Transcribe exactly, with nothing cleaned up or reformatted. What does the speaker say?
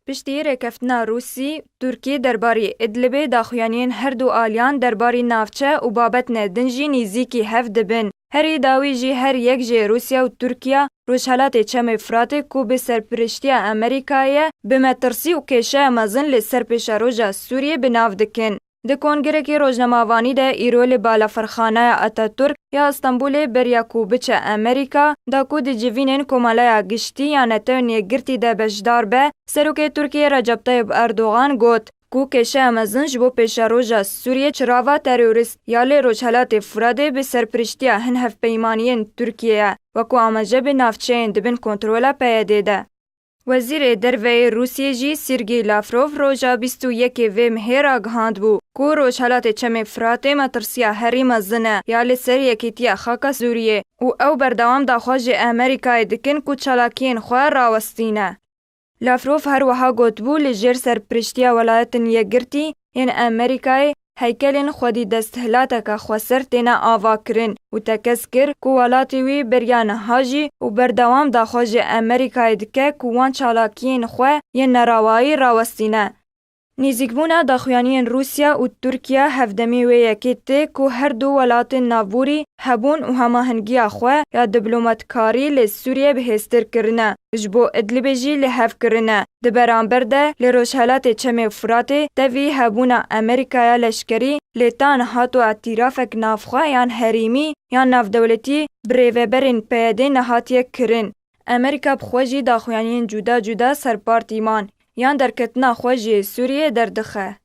Piştî rêkeftina Rûsî, Tirkî derbarî Idlibê daxuyaniyên her du aliyan derbarî navçe û babetne din jî nîzîkî hev dibin. Herî dawî jî her yek jê Rûsya û Tirkiya Rojhelatê Çemê Firatê ku bi serpiriştiya Amerîkayê ye, bi metirsî û kêşeya mezin li ser pêşeroja Sûriyê bi nav dikin. Di kongrekî rojnamevanî de îro li Balafirxaneya Ataturk ya Stenbolê beriya ku biçe Amerîka, da ku di civînên Komeleya Giştî ya Netewên Yekgirtî de beşdar be, Serokê Tirkiyê Recep Tayyip Erdogan got ku kêşeya mezin ji bo pêşeroja Sûriyê çirava terorîst ya li Rojhelatê Firatê bi serpiriştiya hin hevpeymaniyên Tirkiyê ye, wekû amaje bi navçeyên di bin kontrola P Y D'ê de. Wezîrê Derve yê Rûsiyê jî Sîrgî Lavrov roja bîst û yekê vê mehê ragihandbû ku Rojhelatê Çemê Firatê metirsiya herî mezin e ya li ser yekîtiya xaka Sûriyê û ew berdewam daxwazê Amerîkayê dikin ku çalakiyên xwe rawestîne. Lavrov her wiha gotibû, li jêr serpiriştiya Welayetên Yekgirtî yên Amerîkayê heykelên xwedî desthilateke xweser têne avakirin û tekez kir ku welatê wî beriya niha jî û berdewam daxwazê Amerîkayê dike ku wan çalakiyên xwe yên nerawayî rawestîne. Nêzîkbûna daxuyaniyên Rûsya û Tirkiye hevdemê wê yekê tê ku her du welatên navborî hebûn û hemahengiya xwe ya diplomatkarî li Sûriyê bihêztir kirine, ji bo Idlibê jî li hev kirine. Di beramber de li Rojhelatê Çemê Firatê tevî hebûna Amerîkaya leşkerî lê ta niha tu îtîrafek navxwe yan herêmî yan navdewletî bi rêveberên P Y D'ê nehatiye kirin. Amerîka bi xwe jî daxuyaniyên cuda cuda serpartî man yan derketina xwe ji Sûriyê derdixe.